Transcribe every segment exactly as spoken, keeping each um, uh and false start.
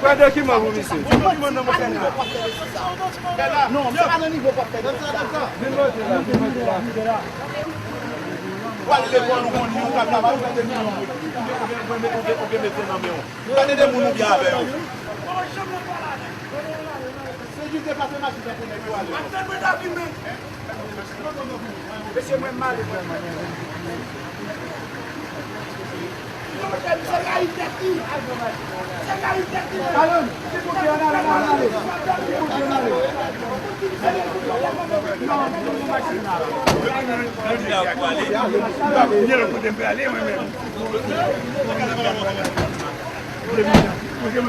Pran dokiman pou misye. Non, se pa nan nivo w ap fè sa. Vin monte la, vin monte la. Ou al lekòl, ou konn li, ou ka travay, ou gen de milyon, ou gen, ou gen, ou gen, ou gen, ou gen mete nan men w. Gade de moun ou byen avè yo. Ki deplase machin sa pou nèg yo ale. Antann mwen ta vin menm. Mesye, mwen m ale, mwen. Non, mesye, se rayi tèt li. Se rayi tèt li. Alon, ki kote ann ale, ann ale. Ki kote ann ale. Non, non, non, machin la. Mwen lòt kote m prale, mwen menm. Mesye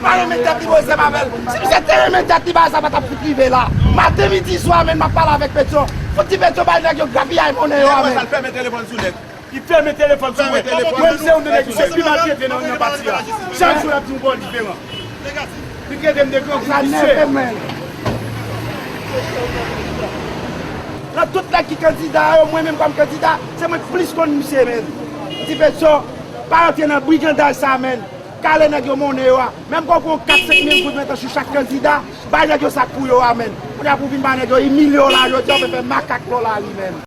pa renmen tèt li, bro, se pa avè l. Si misye te renmen tèt li, bagay sa pa t ap fout rive la. Maten, midi, swa, menn, m ap pale avèk Petyon. Fout di Petyon bay nèg yo grapiyay monnen yo a, menn. Sa l fèmen telefòn sou nèg. Li fèmen telefòn sou mwen. Mwen, se youn nan nèg misye pi maltrete nan, nan pati a. Chak jou, l ap di yon bò diferan. Li trete m de grangou, visye. Nan tout nèg ki kandida yo, mwen menm kòm kandida, se mwen k plis konn misye, menn. Ti Petyon, pa rantre nan brigandaj sa, menn. Kale nèg yo monnen yo a. Menm kon pran kat, senk mil goud, mete sou chak kandida, bay nèg yo sa k pou yo a, menn. Kounye a pou vin bay nèg yo imilye yo la, jodi a, ou vin fè makak lè w lari, menn.